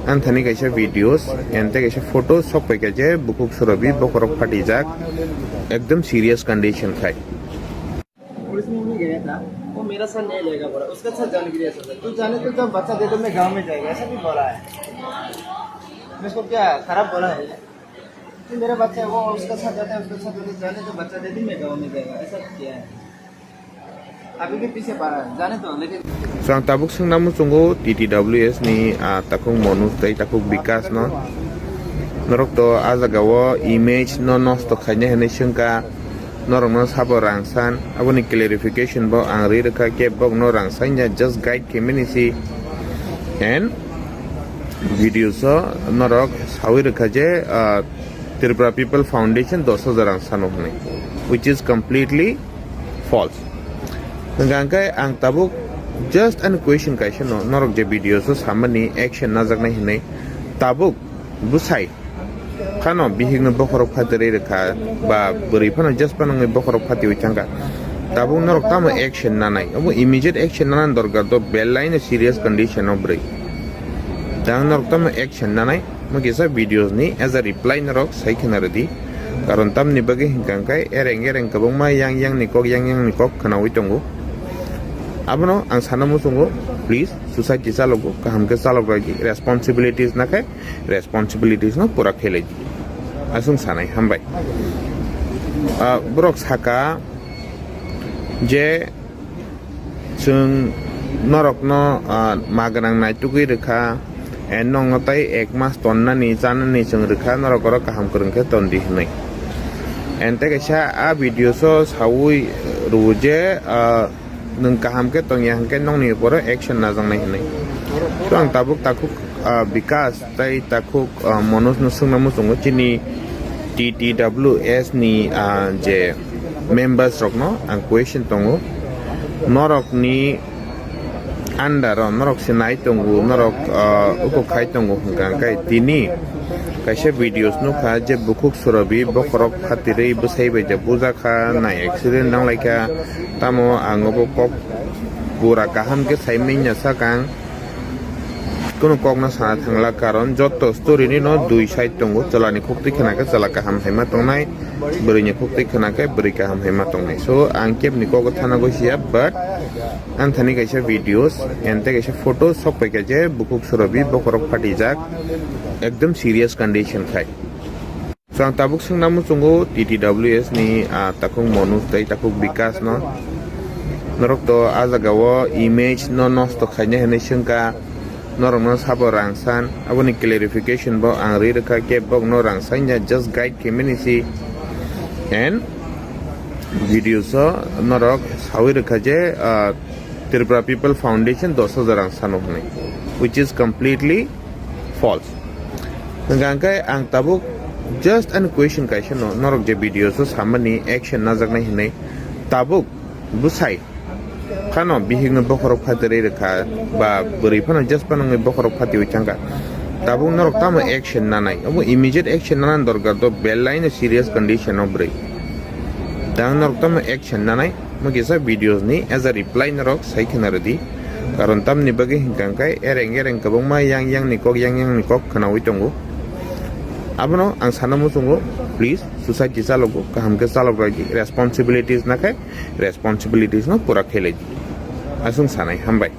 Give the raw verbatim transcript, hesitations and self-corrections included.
Ang thani kaisa videos, ente kaisa photos sok paikha je bukhuk surabi bokhorok phatijak, ekdom serious condition khai. Police में भी गया था, वो मेरा साथ नहीं लेगा बोला, उसका साथ जाने के लिए सोचा। तू जाने तो जब बच्चा दे दो, मैं गाँव में जाएगा, ऐसा भी बोला है। मैं उसको क्या खराब बोला है? तू मेरा बच्चा है, वो उसका साथ जाता है, उसका साथ जाता है, जाने तो बच्चा दे दो, मैं गाँव में जाएगा, ऐसा किया है। अभी भी पीछे पड़ा है, जाने तो, लेकिन So ang tabuk swngna muchungo T T W S ni, ah, takhuk Manoj tei takhuk Bikas no. Norok to ah jaga o image no nosto khaina hinwi swngkha. Norokno sabo rang san, aboni clarification bo ang ri rwkha, kebokno rang sanya, just guide khe mani si. And videos o norok sawi rwkha je, ah, Tripura People Foundation dos hajar rang sano hwnwi, which is completely false. Hwnkha hwnkhe ang tabuk just ani question kaisa no, norok je videos o samani action najaknai hwnwi, tabuk bwsai phano bihikno bokhorok phatirwi rwkha, ba bwrwi phano just phano wngwi bokhorok phatiwi thangkha. Tabuk norok tamo action nanai? Obo immediate action nanani dorkar, to belaino serious condition o bwrwi. Tang norok tamo action nanai? Mo kisa videos ni as a reply norok sai khena rwdi. Karon tamni bagwi hwnkha hwnkhe ereng ereng kwbangma yang yang ni kok, yang yang ni kok khwnawi tongo. Abono ang sana muchungo, please, society chalogo, kaham khe chalok rwdi, responsibilities na khe responsibilities no pura khelai di. Aswng sanai, hambai. Ah, borok saka je chwng norokno, ah, ma gwnang naitugwi rwkha, and nokno tei ek mas tonnani, chanani chwng rwkha, norok oro kaham kwrwng khe ton di hwnwi. And tei kaisa a videos o sawi rwo je, ah, nwng kaham khe tongya hwnkhe nokni uporo action najaknai hwnwi. To ang tabuk takhuk, ah, Bikas tei takhuk, ah, Manoj no swngna muchungo chini T T W S ni, ah, je members rokno ang question tongo. Norok ni under o norok se nai tongo, norok, ah, uko khai tongo hwnkha hwnkhe tini kaisa videos nukha je bukhuk surabi bokhorok phatirwi bwsai bai ja bujakha, nai accident nanglaikha. Tamo ang obo kok pura kaham khe sai manya sakang. Kunu kokno sana thangla, karon jotto story ni no dui side tongo, chwla ni khuk twi khna khe chwla kaham hai ma tongnai, bwrwi ni khuk twi khna khe bwrwi kaham hai ma tongnai. So ang kebni kogo thana gwi siya, but ang thani kaisa videos and tei kaisa photos sok paikha je bukhuk surabi bokhorok phatijak, ekdom serious condition khai. So ang tabuk swngna muchungo T T W S ni, ah, takhuk Manoj tei takhuk Bikas no. Norok to ah jaga o image no nosto khaina hinwi swngkha. Norokno sabo rang san, aboni clarification bo ang ri rwkha, kebokno rang sanya, just guide khe mani si. And videos o norok sawi rwkha je, ah, Tripura People Foundation dos hajar rang sano hwnwi, which is completely false. Hwnkha hwnkhe ang tabuk just ani question kaisa no, norok je videos o samani action najaknai hwnwi, tabuk bwsai phano bihikno bokhorok phatirwi rwkha, ba bwrwi phano just phano wngwi bokhorok phatiwi thangkha. Tabuk norok tamo action nanai? Obo immediate action nanani dorkar, to belaino serious condition o bwrwi. Tang norok tamo action nanai? Mo kisa videos ni as a reply norok sai khna rwdi. Karon tamni bagwi hwnkha hwnkhe ereng ereng kwbangma yang yang ni kok, yang yang ni kok khwnawi tongo. Abono ang sana muchungo, please, society chalogo, kaham khe chalok rwdi, responsibilities na khe responsibilities no pura khelai di. Aswng sanai, hambai.